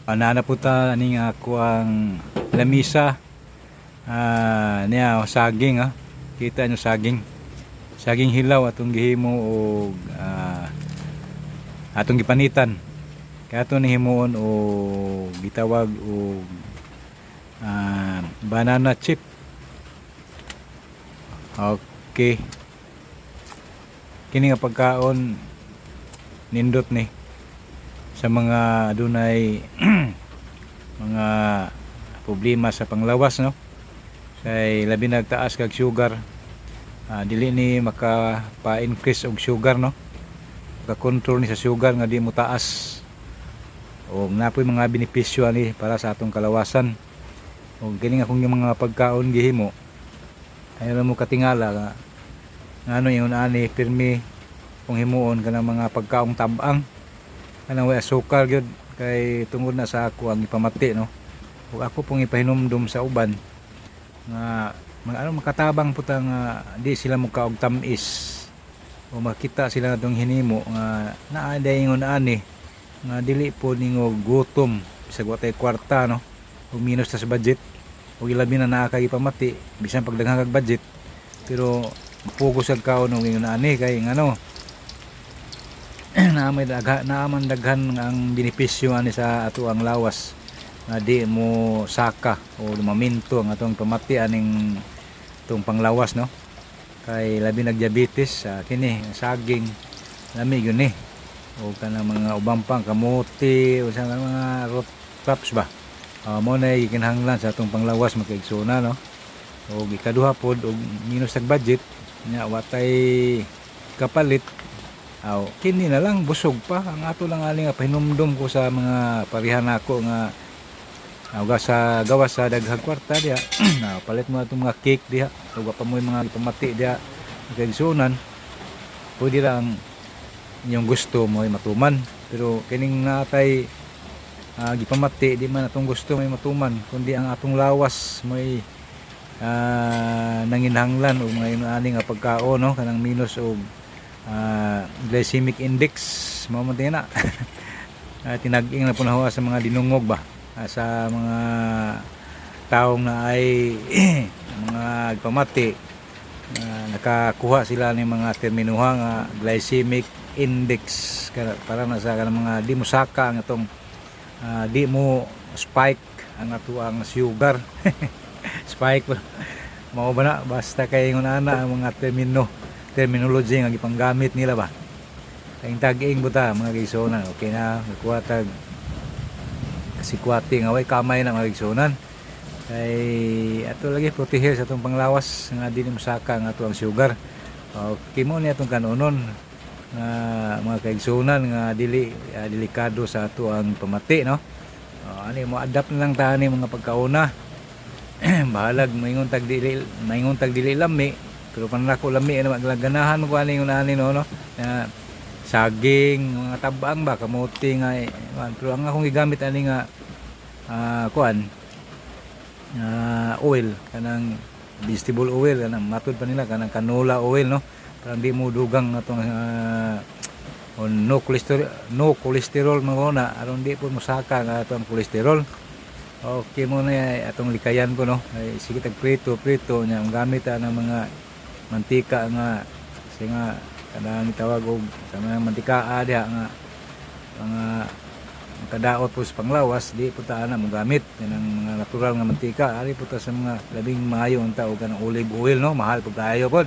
Naa po ta aning ako ang lamisa. Niya saging ah. Kita nyo saging. Saging hilaw atong gihimo og atong gipanitan. Kaya ato nihimuon og gitawag og banana chip. Okay. Kini nga pagkaon nindot ni sa mga adunay mga problema sa panglawas, no, kay labi nagtaas kag sugar, dili ni maka pa-increase og sugar, no, maka-control ni sa sugar nga di mo taas og napoy mga benepisyo ani para sa atong kalawasan. Og kini nga kung yung mga pagkaon gihimo, ayaw mo katingala nga ngano ingon ani pirmi kung himuon kanang mga pagkaong tabang, kanang way asukal gyud, kay tungod na sa ako ang ipamati, no, ug ako pong ipahinumdum sa uban nga mga ano makatabang po ta nga di sila mukaog tamis o makita sila atong hinimo nga naa ingon ani nga dili po ningo gutom bisag wa tay kwarta, no, ug minus ta sa budget, ug ilabi na naa kay ipamati. Bisan pag daghan kag budget, pero pugos ag kaon og ingon ani kay ngano naa may daghan, naa man daghan ang benepisyo ani sa ato ang lawas nga di mo saka o maminto ang atong pamati aning itong panglawas, no, kay labi nag diabetes sa kini saging lami gyud ni o kanang mga ubang pang kamote o sa mga root crops ba. Mo na gikinahanglan sa atong panglawas, makaigsoona, no. O ikaduha pod, og minus tag budget nya watay kapalit, aw kini na lang, busog pa. Ang ato lang ali nga pahinumdum ko sa mga pareha nako nga aw sa gawas sa daghang kwarta diha na palit mo atong mga cake diha ug wa pa mo'y mga pamati diha kaigsuonan, pwede lang inyong gusto mo ay matuman. Pero kining natay gipamati, di man atong gusto may matuman kundi ang atong lawas may nanginahanglan og mga ani nga pagkaon, no, kanang minus og glycemic index mao man tingnan na. Tinag-ing na po na sa mga dinungog ba, sa mga taong na ay mga pamati, nakakuha sila ng mga terminuha nga glycemic index para na sa kanang mga di mo saka ang itong di mo spike ang ato ang sugar spike mao ba na. Basta kay ingon ana ang mga terminology nga gipanggamit nila ba. Kay tag-ing buta, mga kaigsuonan. Okay na nakuha tag sikwati nga way kamay na, mga kaigsuonan, kay ato lagi protehir sa atong panglawas nga di mo saka ang ato ang sugar. Okay mo ni atong kanunon nga mga kaigsuonan nga dili delikado sa ato ang pamati, no. Ani mo adapt na lang ta ani mga pagkauna. Bahalag maingon tag dili lami, pero panako lami na ganahan mo ko ani ingon ani, no, na saging, mga tabang ba, kamote nga eh, pero ang akong gigamit ani nga kuan oil, kanang vegetable oil, kanang matud pa nila kanang canola oil, no, para di mo dugang atong on no cholesterol, no cholesterol mga na aron di po mosaka nga atong cholesterol. Okay mo na atong likayan ko, no. Ay, sige tag prito prito nya ang gamit ta ng mga mantika nga kasi nga kanang itawag og sa mga mantika diha nga mga kadaot po sa panglawas, di po ta ana mo gamit kanang mga natural nga mantika. Ari po ta sa mga labing maayo unta og kanang olive oil, no, mahal po kaayo pod.